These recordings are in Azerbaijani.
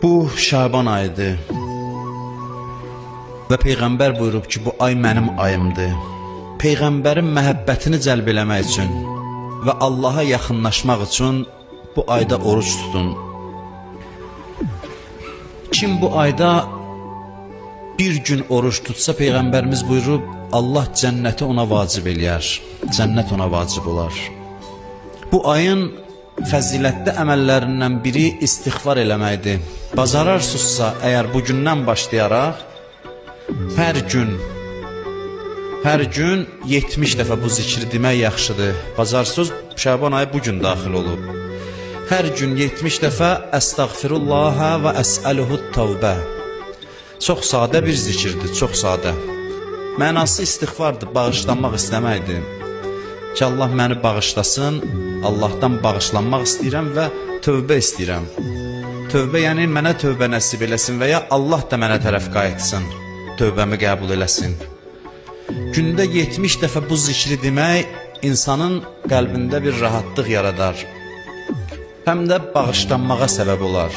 Bu Şaban ayıdır. Və Peyğəmbər buyurub ki, bu ay mənim ayımdır. Peyğəmbərin məhəbbətini cəlb eləmək üçün və Allaha yaxınlaşmaq üçün bu ayda oruç tutun. Kim bu ayda bir gün oruç tutsa, Peyğəmbərimiz buyurub, Allah cənnəti ona vacib eləyər. Cənnət ona vacib olar. Bu ayın fəzilətli əməllərindən biri istiğfar eləməkdir. Bacararsınızsa, əgər bu gündən başlayaraq hər gün 70 dəfə bu zikri demək yaxşıdır. Bacarsınız, Şaban ayı bu gün daxil olub. Hər gün 70 dəfə əstəğfirullah və əsəluhu tövbə. Çox sadə bir zikirdir, çox sadə. Mənası istiğfardır, bağışlanmaq istəməkdir. Ki Allah məni bağışlasın, Allahdan bağışlanmaq istəyirəm və tövbə istəyirəm. Tövbə yəni mənə tövbə nəsib eləsin və ya Allah da mənə tərəf qayıtsın, tövbəmi qəbul eləsin. Gündə 70 dəfə bu zikri demək insanın qəlbində bir rahatlıq yaradar. Həm də bağışlanmağa səbəb olar.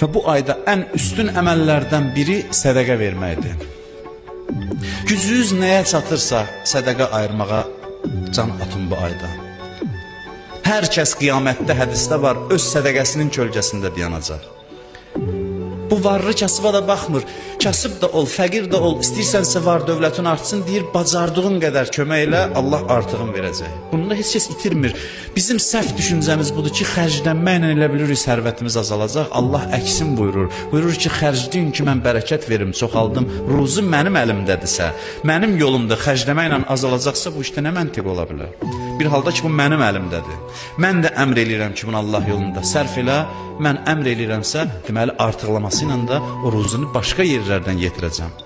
Və bu ayda ən üstün əməllərdən biri sədəqə verməkdir. Gücünüz nəyə çatırsa sədəqə ayırmağa can atın bu ayda. Hər kəs qiyamətdə, hədisdə var, öz sədəqəsinin kölgəsində dayanacaq. Bu varlı kasıba da baxmır. Kasıb da ol, fəqir də ol, istəyirsənsə var dövlətin artsın, deyir, bacardığın qədər kömək elə, Allah artığın verəcək. Bunda heç kəs itirmir. Bizim səhv düşüncəmiz budur ki, xərclənməklə elə bilirik sərvətimiz azalacaq. Allah əksin buyurur. Buyurur ki, xərcləyin ki, mən bərəkət verim, çoxaldım. Ruzu mənim əlimdədirsə, mənim yolumda xərcləməklə azalacaqsa, bu işdə nə məntiq ola bilər? Bir halda ki, bu mənim əlimdədir. Mən də əmr eləyirəm ki, bunu Allah yolunda sərf elə. Mən əmr eləyirəmsə, deməli artıqlaması ilə də o ruzunu başqa yerlərdən yetirəcəm.